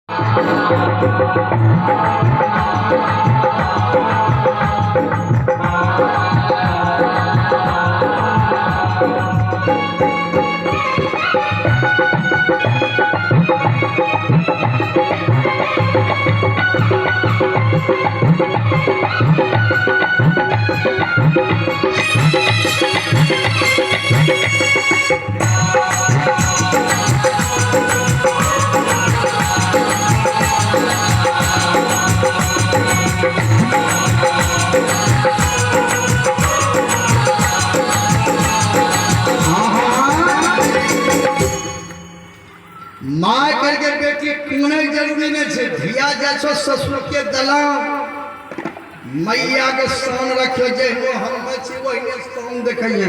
माय करके बेटी कुनै जरूरी नहीं छै। धिया जाइ छौ ससुर के दलान, मैया के शान रखियो, जहिनो हम छी ओहिने शान देखिए।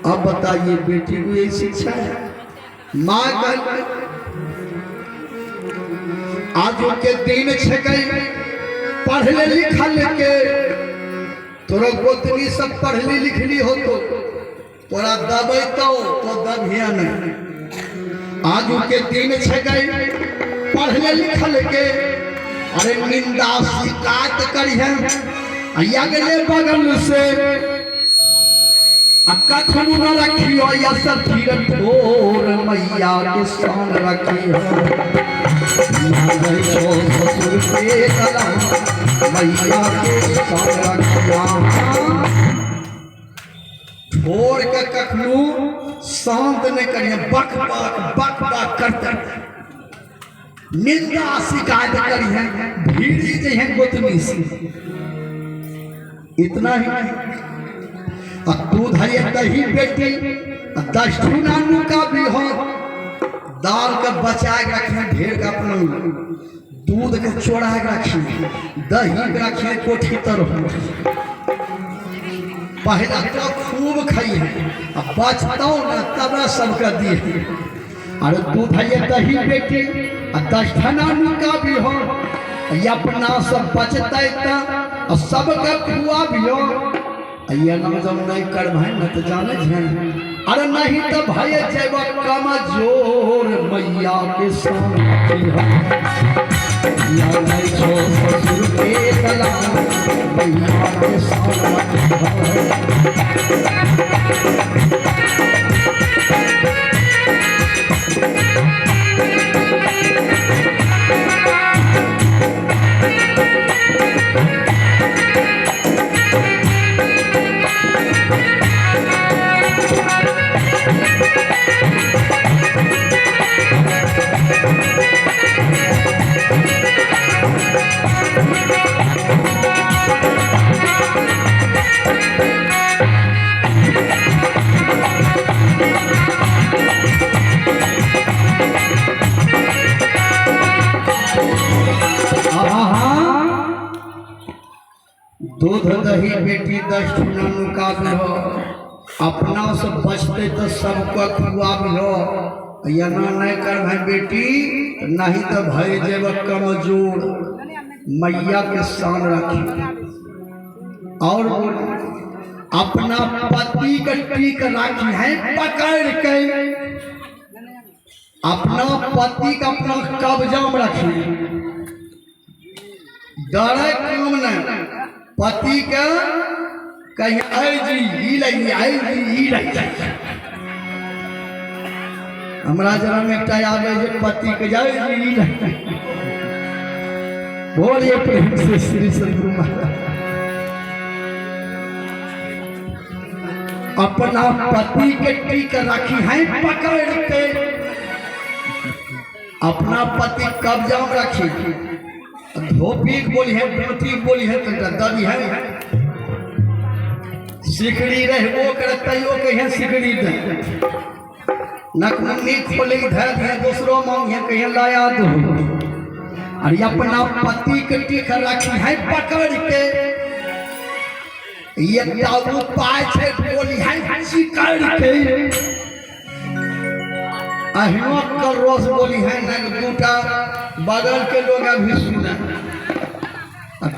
अब बताइए बेटी को यही शिक्षा है। माँ कहल आज के दिन छे पढ़ले लिखल के, तोरा गोतनी सब पढ़ली लिखली हो तो तोरा दबे तो दबिया नहीं। आज के दिन छे पढ़ले लिखल के, अरे निंदा शिकायत करिहे अगले बगल से, आ कखनो न रखियो या सथीर ठोर, मैया के शान रखियो। ससुर के दलान, मैया के शान रखियो। ठोर के कखनो शांत नहीं करिए, बक बक बक बक करते निंदा शिकायत करिए, भीड़ी जे है गोतनी से। इतना ही आ दूध है दही बेटी, दस ठुना नुका भी हो, दाल के बचा के रखे ढेर का अपना, दूध के चोरा के रखे, दही के रखे कोठी तरफ। पहला तो खूब खाई है, अब बचतो ना तब सबके दिए। अरे दूध है दही बेटी, दस ठना नुका भी हो, अपना सब बचते तो सबके खुआ भी हो। ये नाम जब नहीं कर भाई न तो जाने छे, अरे नहीं तो भाई जब कमजोर, मैया के संग या नहीं छो ससुर के दलान, मैया के संग। दूध दही बेटी दस ठुना नुका भी हो, अपना से बचते तो सबको खुआ भी हो। एना नहीं कर भाई बेटी, नहीं तो भय जेब कमजोर, मैया के शान रखी। और अपना पति के टीक राखी है पकड़ के, अपना पति का अपना कब्जा में रखी, डरे काम नहीं। पति के कहीं आई जी ई लई, आई जी ई लई। हमरा जरा में एकटा आवे जे पति के जाय जी ई लई। बोलिए प्रेम से श्री सतगुरु महाराज। अपना पति के टीक राखी है पकड़ के, अपना पति कब्जा में रखी। धोपी बोली है, धोती बोली है, तो दबी है सिकड़ी रहबो करे तैयो कहिए सिकड़ी दे, नकमुन्नी खोली धर है दूसरो मांग है कहिए लाया दो। अरे अपना पति के टीक राखी है पकड़ के, एकटा उपाय छै बोली है सिकड़ के। अहिनो कर रोज बोली है न दूटा बगल के लोग अभी सुने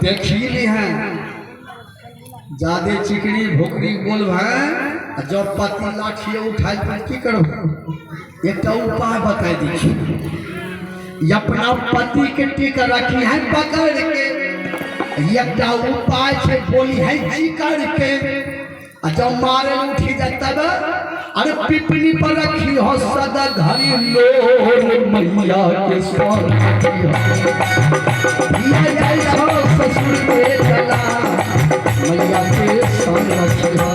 देखी ली हैं। ज्यादा चिकड़ी भोकरी बोल भाई, जब पति लाठी उठाए तो की करो। एकटा उपाय बता दी छी। अपना पति के टीका रखी है पकड़ के। एकटा उपाय छै, बोली है जी करके, आ जब मारे उठी जाए तब अरे पिपनी पर रखी हो सदा घड़ी लोर मैया के स्वर रखी हो। पिया जाय हो ससुर के चला मैया के संग रखी हो।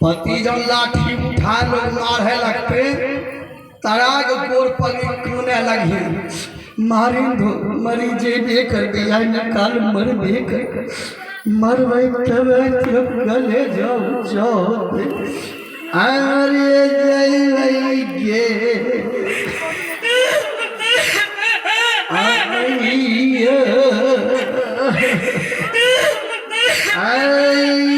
पति जब लाठी उठा लोग मारे लगते, तराग गोर पगड़ी कोने लगी, मारी दो मरी जेबे कर दिया निकाल मरबे कर मरबै तब तब गले जाओ जाओ अरे जय गे आइए आइए।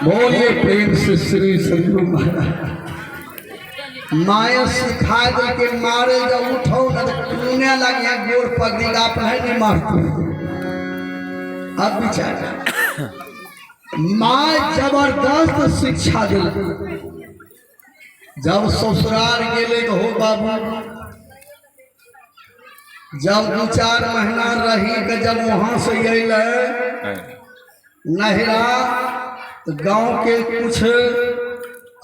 बोलिए प्रेम से श्री सदगुरु महाराज। माया सिखा दे के मारे जब उठो न तो कूने लगे गोर पगड़ी आप है नहीं मारते। अब विचार, माँ जबरदस्त शिक्षा दिल। जब ससुराल गेले तो हो बाबू, जब 2-4 महीना रही के जब वहां से अले नहरा, तो गांव के कुछ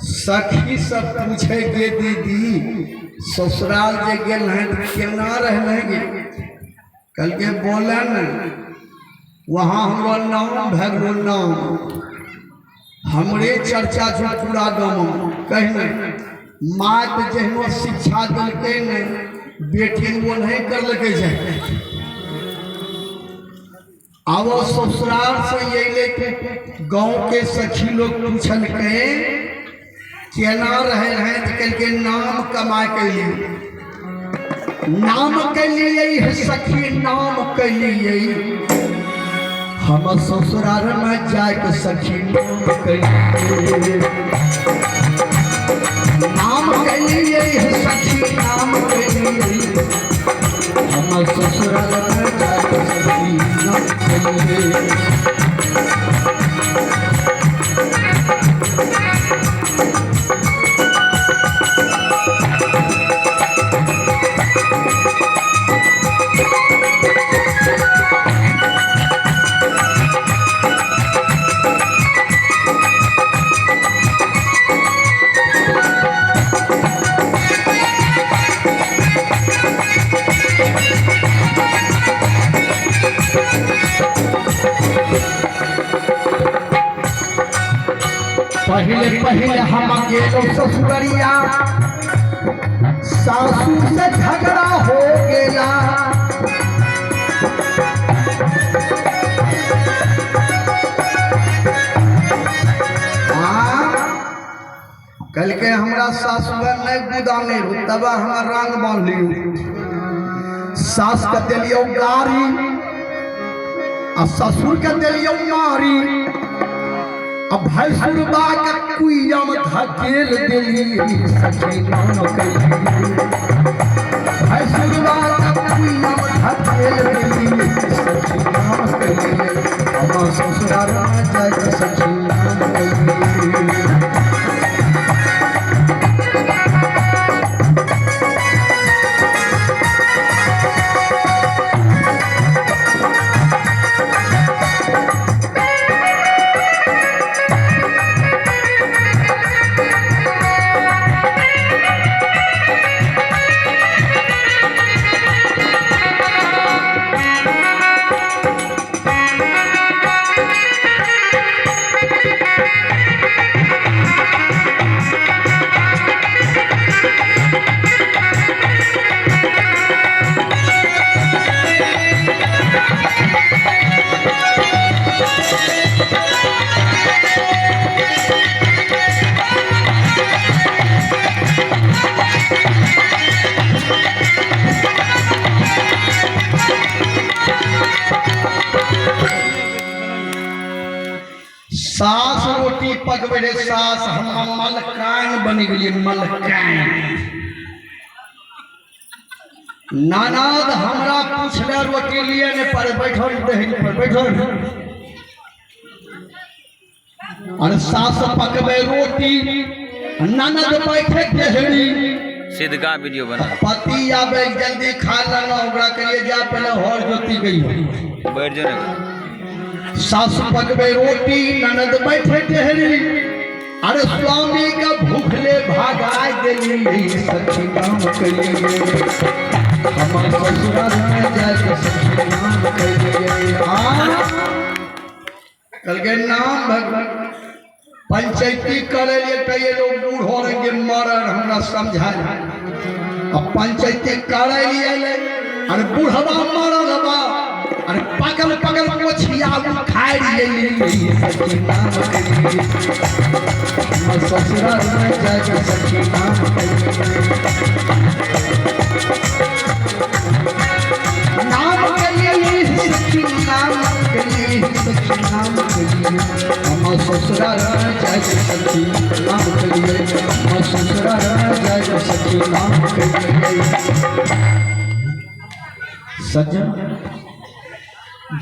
सखी सब पूछे गे दीदी ससुराल जे गेल हैं तो केना रहले गे? कल के बोले न वहाँ हमरो नाम भए गेलो, नाम हमरे चर्चा छौ पूरा गाँव में। कहने माँ तऽ जहिनो शिक्षा देलकै ने बेटी वो नहीं करलकै जाए। आब ससुराल से अयलै के गाँव के सखी लोग पूछलकै केना रहे हैं, तो कहलकै नाम कमा के लिए, नाम के लिए है सखी, नाम के लिए हम ससुराल में जाके सखी नाम के लिए, नाम के लिए है सखी, नाम के लिए हम ससुराल में जाके सखी नाम के लिए। पहले पहले हम गेलो ससुरिया, सासू से झगड़ा हो गेला, कल के हमरा सासू नहीं गुदाने हो तब हमरा रंग बांध लियो। सास के दिलियो गारी आ ससुर के दिलियो मारी, अब भैंसुरबा के कुइया में धकेल देली सखी नाम कहिली। भैंसुरबा के कुइया में धकेल देली सखी नाम कहिली। हम ससुराल में जाके सखी नाम कहिली। सास रोटी पकबै रहे सास, हम मलकान बनि गेलियै, मलकान। नानाद हमरा पूछले रोटी लिए ने पर बैठल दहेज पर बैठल। अरे सास पकबै रोटी, ननद बैठे देहरी। सीधका वीडियो बना। पति आबे जल्दी खा लेना, ओकरा कहिए जा पहले हर जोती गई हो। बैठ जो ने। सास पकबे रोटी, ननद बैठे देहरी। अरे स्वामी का भूखले भागाय देली सखी नाम कहिए, हमर ससुराल में जाय के सखी नाम कहिए। हाँ कहलकै नाम भगवान पंचायती करे लिए कहिए लोग बूढ़ हो रहे मरल हमरा समझाए। अब पंचायती करे लिए अयलै, अरे बूढ़वा मरल बा, अरे पगल पगल पोछिया खाए लिए सखी नाम कहिए, हमर ससुराल में जाय के सखी नाम कहिए। नाम कहिए सखी, नाम कहिए सखी, नाम कहिए, हमर ससुराल में जाय के सखी नाम कहिए, हमर ससुराल में जाय के सखी नाम कहिए। सज्जन,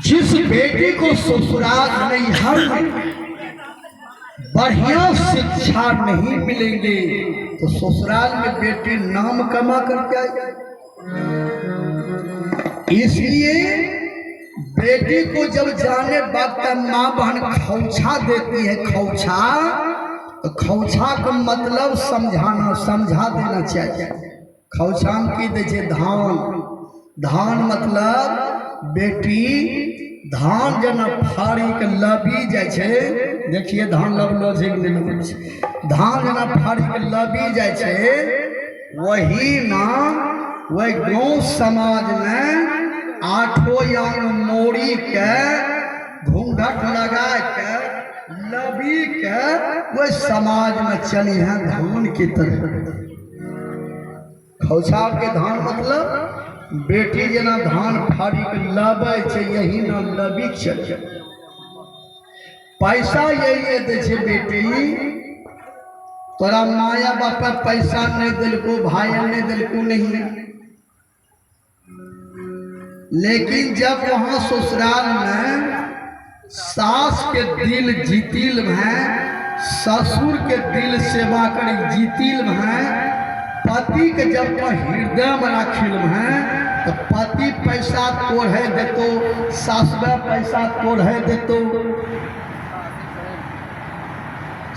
जिस बेटी को ससुराल नैहर में बढ़िया शिक्षा नहीं मिलेंगे तो ससुराल में बेटी नाम कमा करके आए। इसलिए बेटी को जब जाने वक्त माँ बहन खौछा देती है, खौछा, तो खौछा का मतलब समझाना, समझा देना चाहिए। खौछा में की दै छै? धान। धान मतलब बेटी धान जेना फाड़ी के लबी जाइ छै। देखिए धान लबलो छै कि नहि लबलो छै? धान जेना फाड़ी के लबी जाइ छै, वही ना वही गाँव समाज में आठो यांग मोड़ी के घूंघट लगा के लबी के वही समाज में चली है धान की तरह। खौछा के धान मतलब बेटी जेना धान फाड़ी के लबै छै, यही ना लबी चल। पैसा यही दै छै बेटी, तोरा माया बाप पैसा नहीं दिलको, भाई नहीं दिलको नहीं, लेकिन जब वहाँ ससुराल में सास के दिल जीतिल में, ससुर के दिल सेवा करी जीतिल में, पति के जब तो हृदय में राखिल में, तो पति पैसा तोड़े देतो, सासुआ पैसा तोड़े देतो,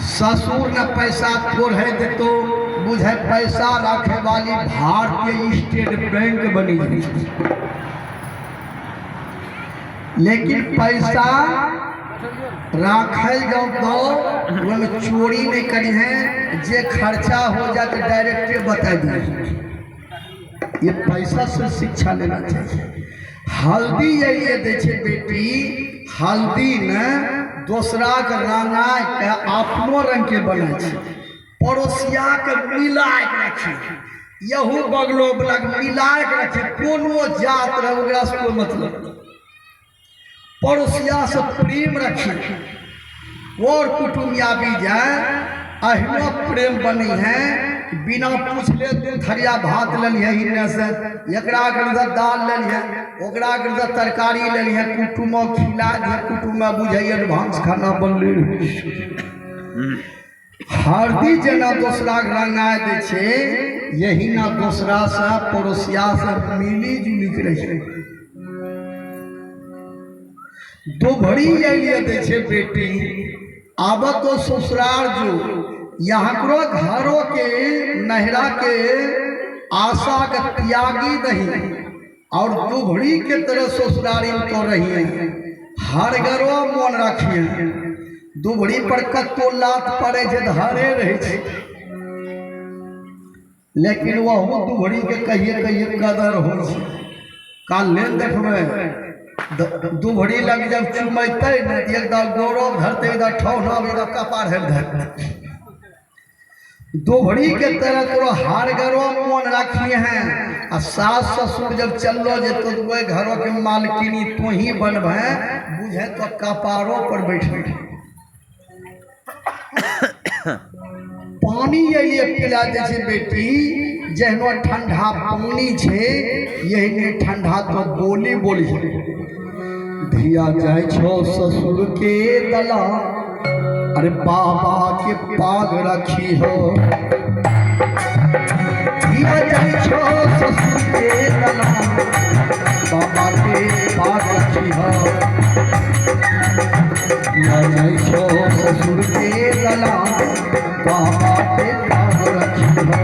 ससुर ने पैसा तोड़े देतो, बुझे पैसा रखे वाली भारतीय स्टेट बैंक बनी गई। लेकिन पैसा राखल जाओ तो ओहिमे चोरी नहीं करी है, जे खर्चा हो जाए तो डायरेक्टे बता दिए। ये पैसा से शिक्षा लेना चाहिए। हल्दी यही दै छै बेटी, हल्दी ने दोसरा के रंगाय के अपनो रंग के बनै छै, पड़ोसिया के मिलाय के रखी, यहू बगलो वाला के मिलाय के रखी, कोनो जात रहे ओकरा से कोई मतलब नहीं। पड़ोसिया से प्रेम रखी, और कुटुम्ब आबी जाए अहिनो प्रेम बनी है, बिना पूछले दू थरिया भात लेलिए हिने से, एकरा के दाल लेलिए, ओकरा के तरकारी लेलिए, कुटुम्ब खिला दिए, कुटुम्ब बुझैए भांस खाना बनले। हरदी जेना दोसरा के रंगाय दै छै, यही ना दोसरा से पड़ोसिया से मिली जुली के रहै छै। दोभरी लिए दै छै बेटी, आब तो ससुराल जो यहाँ करो घरों के नहरा के आशा के त्यागी नहीं और दुभरी के तरह ससुरारी में तो रही है, हर घरो मोन रखिए। दुभरी पर कतो लात पड़े छै तऽ हरे रहै छै, लेकिन वहु दुभरी के कहिए कहिए कदर होइ छै। काल लेन देखबै दुभरी लग जब चुमेतै ने, एकदा गौरव धरतै, एकदा ठौना, एकदा कपार हेर धरतै। दोहरी के तरह तोरो हार गरो मोन राखी हैं, आ सास ससुर जब चललो जे तो वही घरों के मालकिनी तू ही बनबे, बुझे तो कपारो पर बैठ। पानी एलिए पिला दै छै बेटी, जहनो ठंडा पानी छै यही ठंडा तो बोली बोली। धिया जाइ छो ससुर के दला, अरे बाबा के पाग रखी हो। धिया जाइ छो ससुर के दला, बाबा के पाग रखी हो। धिया जाइ छो ससुर के दला, बाबा के पाग रखी हो।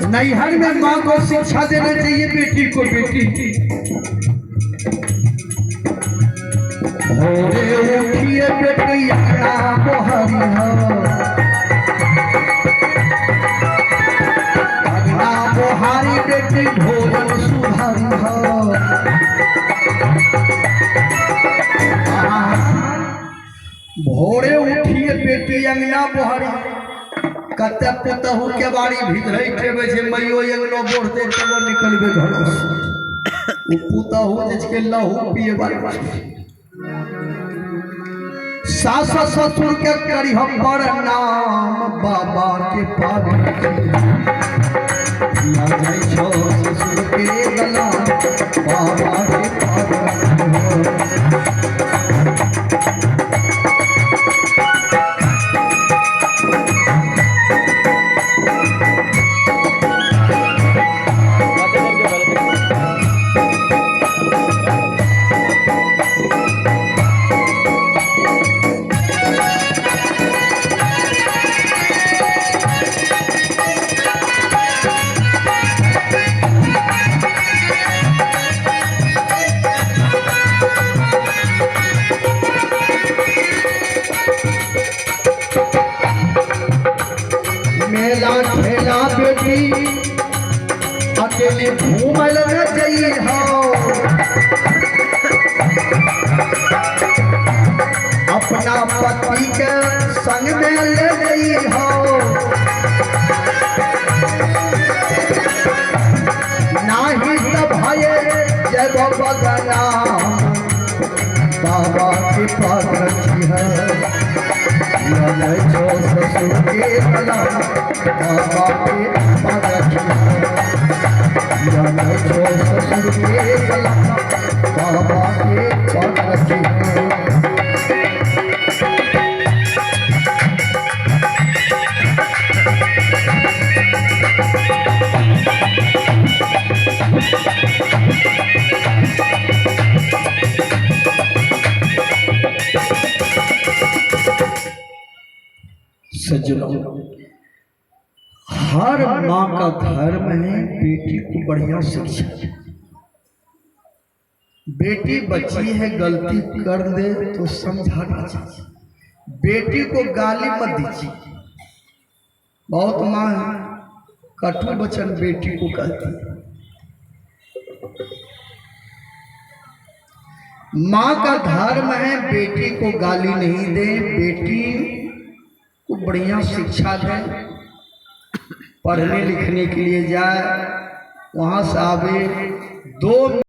नैहर में माँ को शिक्षा देना चाहिए बेटी को। बेटी भोरे उठिए बेटी अंगना बोहरी हो, अंगना बोहारी बेटी भोजन सुधारी हो। भोरे उठिए बेटी अंगना बोहारी, कते पुतहु के बाड़ी भीतरे टेबै छै, मैयो अंगनो बोढ़ते तब निकलबे घर से। उ पुतहु जे छै लहू पिए बारी। सास ससुर के करी हम प्रणाम, बाबा के पाग रखी। जाइ छो ससुर के गला, बाबा के पाग रखी हो। मेला ठेला बेटी अकेले घूमल न जई हो, अपना पति के संग में ले जई हो। नाही त भये जब बदनाम, बाबा के पाग रखी है। छो ससुर के गला, बाबा के पाग रखी है। छो ससुर के गला, बाबा के पाग रखी है। सज्जनों, हर माँ का धर्म है बेटी को बढ़िया शिक्षा। बेटी बच्ची है, गलती कर दे तो समझाना चाहिए। बेटी को गाली मत दीजिए। बहुत माँ है कटु वचन बेटी को कहती है। माँ का धर्म है बेटी को गाली नहीं दे, बेटी को बढ़िया शिक्षा दें, पढ़ने लिखने के लिए जाए, वहाँ से आवे 2